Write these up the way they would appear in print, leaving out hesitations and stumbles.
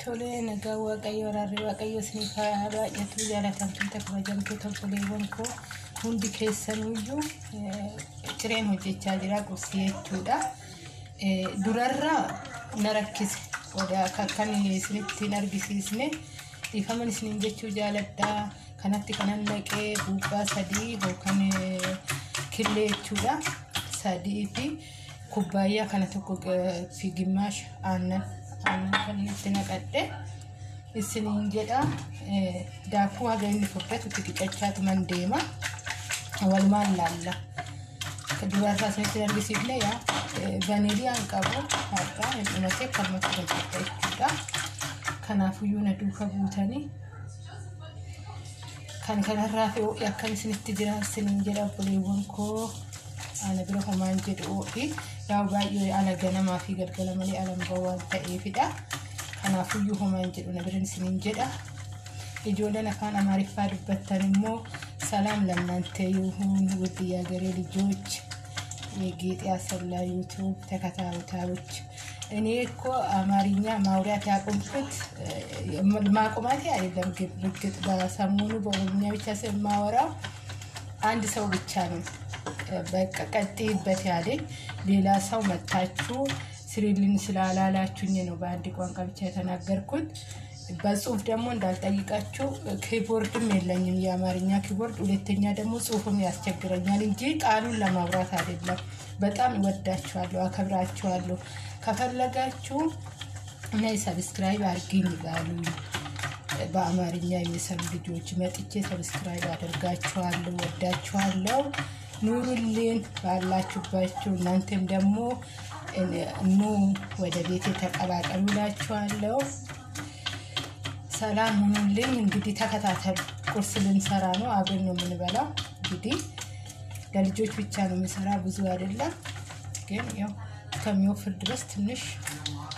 Tolee, nagaa Waaqayyo, araarri Waaqayyo isiniif haa baay'atu. Jaalatamtoota, kabajamtoota obboleewwan koo hundi keessanuyyuu, cireen hojjechaa jira, qursii jechuudha. Durarra na rakkise, kan isinitti hin argisiisne, dhiifaman isiniin jechuu jaaladha. Kanatti kanan naqee buuphaa 3 yookaan killee jechuudha. 3 fi kubbaayyaa kana 1 fi gimmaasha aannan kan itti naqadhe isiniin jedha. Daakuu haga inni furdatu itti qicachaatuman deema. Walumaan laalla. Durarraa isinitti argisiifne yaa vaniiliyaan qabu har'aa hin dhumatee akkanumatti hojjedha jechuudha. Kanaafuyyuu na duuka buutanii kan kanarraa fi ho'i akkam isinitti jira isiniin jedha obboleewwan koo. Ana bira homaan jedhu, ho'i yaa baay'ee ala ganamaa fi galgala malee ala hin waan ta'eefidha. Kanaafuyyuu homaan jedhu na bira isiniin jedha. Ijoolleen afaan Amaariffaa dubbattan immoo ሰላም ለእናንተ ይሁን ውድ የሀገሬ ልጆች፣ የጌጤ አሰላ ዩቱብ ተከታታዮች። እኔ እኮ አማርኛ ማውራት ያቆምኩት ማቆማቴ አይደለም፣ ግን እርግጥ በሰሞኑ በኦሮምኛ ብቻ ስለማወራው አንድ ሰው ብቻ ነው በቃ ቀጥይበት ያለኝ። ሌላ ሰው መታችሁ ስሪልን ስላላላችሁኝ ነው በአንድ ቋንቋ ብቻ የተናገርኩት። በጽሁፍ ደግሞ እንዳልጠይቃችሁ keyboard ም የለኝም፣ የአማርኛ keyboard። ሁለተኛ ደግሞ ጽሁፍም ያስቸግረኛል እንጂ ቃሉን ለማውራት አይደለም። በጣም እወዳችኋለሁ፣ አከብራችኋለሁ። ከፈለጋችሁ ነይ subscribe አድርጊኝ በሉኝ። በአማርኛ የሚሰሩ ልጆች መጥቼ subscribe አደርጋችኋለሁ። ወዳችኋለሁ። ኑሩልን ባላችሁባችሁ። እናንተም ደግሞ ኑ ወደ ቤቴ ተቀላቀሉ እላችኋለሁ። ሰላም ሁኑልኝ። እንግዲህ ተከታተሉ። ቁርስ ልንሰራ ነው፣ አብረን ነው የምንበላው። እንግዲህ ለልጆች ብቻ ነው የምሰራ፣ ብዙ አይደለም። ግን ያው እስከሚወፍር ድረስ ትንሽ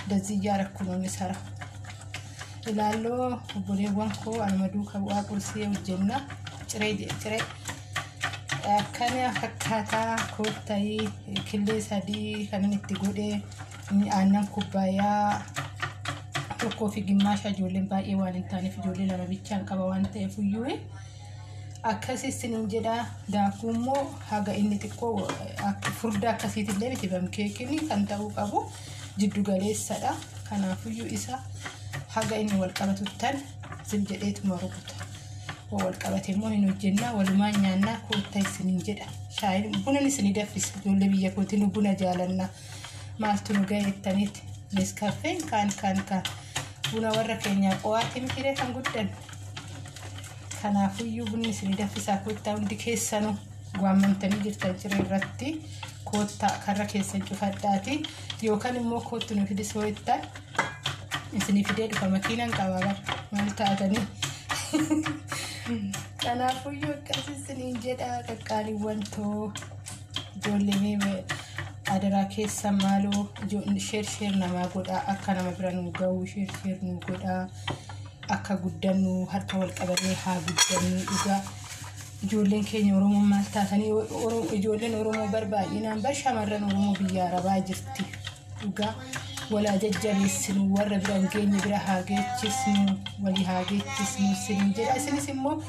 እንደዚህ እያረኩ ነው የምሰራው እላለሁ። Obboleewwan koo, anuma duuka bu'aa. Qursii hojjenna. Ciree ciree akkana fakkaataa koottayii killee 3 kanan itti godhee, aannan kubbaayyaa 1 fi gimmaasha. Ijoolleen baay'ee waan hin taaneef, ijoollee 2 bichaan qaba waan ta'eef iyyuu akkas isiniin jedha. Daakuu immoo haga inni xiqqoo furdaa akkasiitillee miti, bamkeekiin kan ta'uu qabu jiddu galeessadha. Kanaafuyyuu isa haga inni wal qabatuttan zim jedheetuma rukuta. Wal qabate immoo hin hojjennaa, walumaan nyaannaa, koottaa isiniin jedha. Shaayiin bunan isinii danfisa. Ijoollee biyya kootii, nu buna jaalannaa, maaltu nu ga'e jettaniiti. Neskaffeen kaan kaan kaan buna warra keenyaa qo'aati mitiree kan guddan. Kanaafuyyuu bunni isinii danfisaa, koottaa hundi keessanuu waammamtanii jirtan. Ciree irratti koottaa, karra keessan cufadhaati yookaan immoo koottu nu fidisoo jettan isinii fidee dhufa. Makiinaan qabaa bara, maal taatanii. Kanaafuyyuu akkas isiniin jedha qaqqaaliiwwan too. Ijoollee, mee adaraa keessa maaloo share share namaa godhaa, akka nama bira nu ga'u share share nu godhaa, akka guddannu harka wal qabannee haa guddannu. Dhugaa ijoolleen keenya Oromoo maal taatanii? Ijoolleen Oromoo bar baay'inaan bar shamarran Oromoo biyya Arabaa jirti. Dhugaa walaa jajjabeessinu, warra bira hin geenye bira haa geechisnu, walii haa geechisnu isiniin jedha. Isinis immoo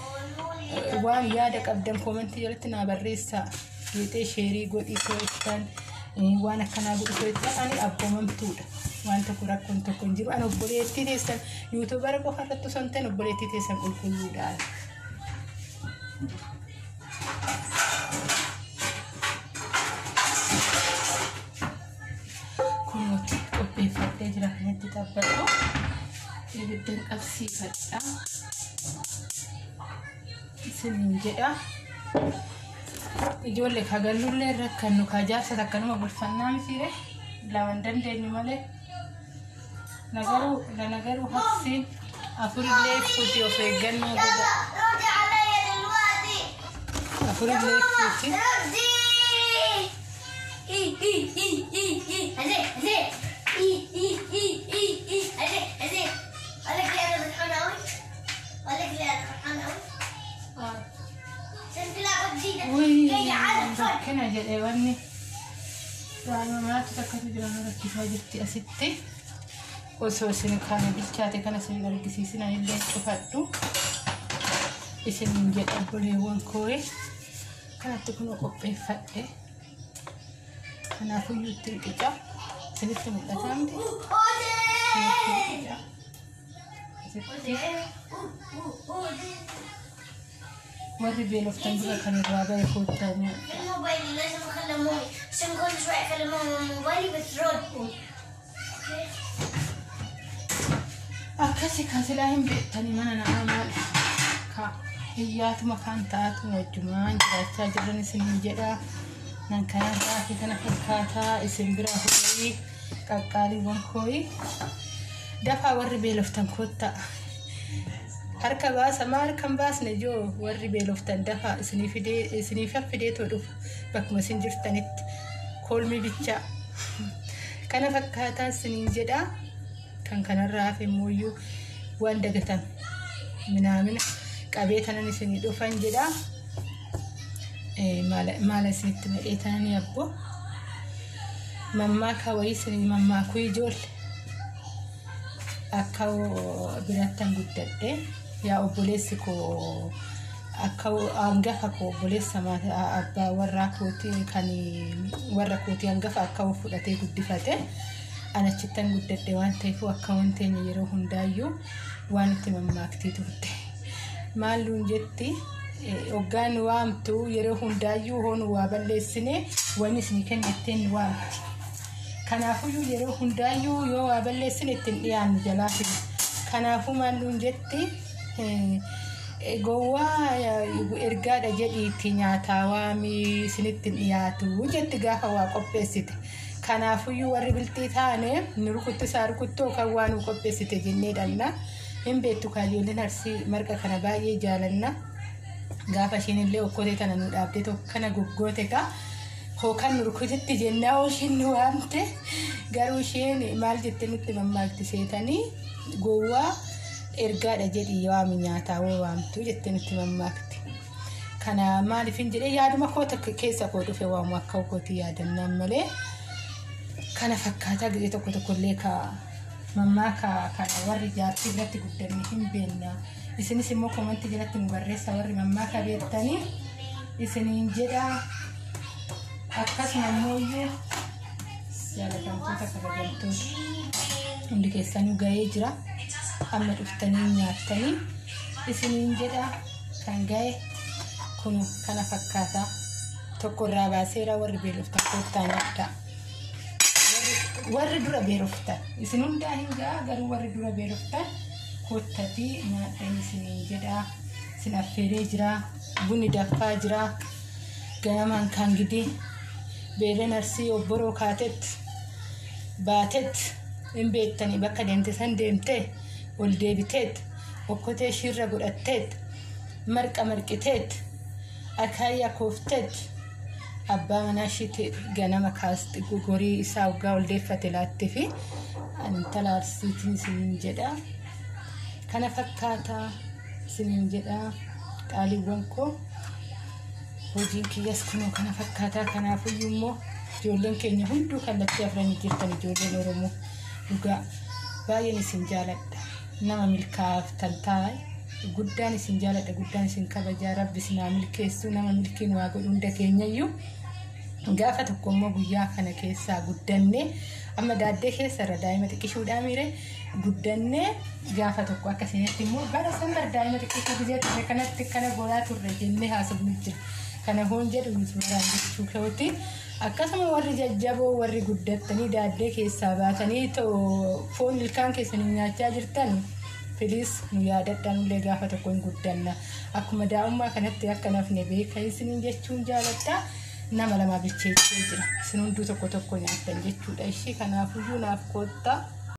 waan yaada qabdan comment jalatti naa barreessaa. Geexee share godhii so'ettan, waan akkanaa godhi so'ettan, ani abboomamtuudha. Waan tokko rakkoon tokko hin jiru. Ani obboleettii teessan, YouTuber qofa irratti osoo hin ta'in obboleettii teessan qulqulluudha. Kunooti qopheeffadhee jira kanatti xabbadhu. Ibiddan qabsiifadha. Isiniin jedha. Ijoollee kagallullee rakkannu ka jaarsa takkanuma bulfannaa mitiire, lama hin dandeenyu malee. Nagaruu nagaruu haqsiin afurillee fuuti, of eeggannoo godha. ردي علي دلوقتي. Afurillee fuuti. ردي. اي اي اي اي اي هزي هزي اي اي اي اي اي هزي هزي. اقول لك ليه انا فرحانه قوي؟ اقول لك ليه انا فرحانه قوي؟ عشان في لعبه جديده جايه على الفرق. Rakkina jedhee wanni daa'ima maatu takkatu jira, nu rakkisaa jirti asitti. Osoo isin kana bilchaate kana isin argisiisin anillee cufadhu. Isin jedha obboleewwan koo kanatti kunoo qopheeffadhe. Kanaafuyyuu ittiin qica. Isinitti mul'ataa miti? Isinitti qica. Asitti warri beeloftan dura kan irraa bahe koottaa nyaadha. موبايلي لازم اكلم مامي عشان كل شوي اكلم ماما من موبايلي بترد. Akkasi kan silaa hin beektanii mana namaa maal ka hiyyaatuma kan taatu wajjumaan jiraachaa jiran isinin jedha. Nan kana gaafi kana fakkaataa isin biraa horii qaqqaaliiwwan kooyi. Dafaa warri beeloftan koottaa. Harka baasa maa harka hin baasne joo warri beeloftan dafaa isinii fidee isiniif fideetoo dhufa bakkuma isin jirtanitti kolmi bichaa. Kana fakkaataa isiniin jedha. Kan kanarraa hafe immoo waan dagatan minaamina qabee tanan isinii dhufan jedha. Maala isinitti madhee tananii abbo. Mammaaka wayii isinii mammaakuu ijoolle. Akka birattan guddadhe yaa obboleessi koo akka hangafa koo obboleessa abbaa warraa kootii kan warra kootii hangafa akka fudhatee guddifate. Anachittan guddadhe waan ta'eef akka wanteenya yeroo hundaayyuu waan itti mammaaktii turte. Maalluun jetti hoggaan waamtu yeroo hundaayyuu hoon waa balleessine wanni isinii kennitteen waamti. Kanaafuyyuu yeroo hundaayyuu yoo waa balleessine ittiin dhiyaannu jalaa fidu. Kanaafuu maalluun jetti gowwaa ergaadha jedhiitti nyaataa waamii isinitti dhiyaatu jetti gaafa waa qopheessite. Kanaafuyyuu warri bilxii taane nu rukuttisaa rukuttoo kan waa nu qopheessite jennee dhanna. Hin beektu kaayyoleen arsii marqa kana baay'ee jaalanna. Gaafa isheen illee okkotee tana nu dhaabdee tokko kana goggoote kaa hookan nu rukutitti jennaa hoo isheen nu waamte garuu isheen maal jettee nutti mammaakti seetanii gowwaa ergaadha jedhii waami nyaataa hoo waamtu jettee nutti mammaakti. Kana maaliif hin jedhee yaaduma koo takka keessa koo dhufe waamu akka kootii yaadannaan malee kana fakkaataa gizee tokko tokkollee ka mammaaka kana warri jaartii biratti guddanne hin beekna. Isinis immoo komantii jalatti nu barreessa warri mammaaka beektanii isiniin jedha. Akkasuma immoo iyyuu jaalatamtoota kabajamtoota hundi keessanuu gahee jira. Amma dhuftanii nyaattanii isiniin jedha kan gahe kun kana fakkaataa tokko irraa baaseera warri beeloftan koottaa nyaadhaa. Warri dura beeloftan isin hundaa hin ga'a garuu warri dura beeloftan koottatii nyaadhan isiniin jedha. Isin affeeree jira. Bunni danfaa jira. Ganamaan kan gidee beeleen arsii obboroo kaatetti baatetti hin beektanii bakka deemte san deemtee ol deebiteet okkotee ishiirra godhatteet marqa marqiteet akaayyaa koofteet abbaa manaa ishiitti ganama kaasti gogorii isaa waggaa ol deeffate laatti fi intala arsiitiin isiniin jedha. Kana fakkaataa isiniin jedha qaaliiwwan koo. Hojiin kiyyas kunoo kana fakkaataa kanaafuyyuu immoo ijoolleen keenya hunduu kallattii afranii jirtan ijoolleen Oromoo dhugaa baay'een isin jaaladha. Nama milkaa'aaf taa'e guddaan isin jaaladha guddaan isin kabajaa rabbi isin haa milkeessu nama milkiin waa godhu hunda keenyayyuu gaafa tokko immoo guyyaa kana keessaa guddannee amma daaddee keessa irra daa'ima xiqqishuudhaa miire guddannee gaafa tokko akka isinitti immoo bara san bara daa'ima xiqqishuu gizee turre kanatti kana godhaa turre jennee haasofnu jira. Kana hoon jedhu suuraan jechuu keewwatti akkasuma warri jajjaboo warri guddattanii daaddee keessaa baatanii foon ilkaan keessanii nyaachaa jirtan filiis nu yaadadhaa nullee gaafa tokko hin guddanna. Akkuma daa'ummaa kanatti akka nafne beeka isiniin jechuun jaaladha. Nama lama bilcheessee jira. Isin hunduu tokko tokko nyaattan jechuudha. Ishii kanaafuyyuu naaf koottaa.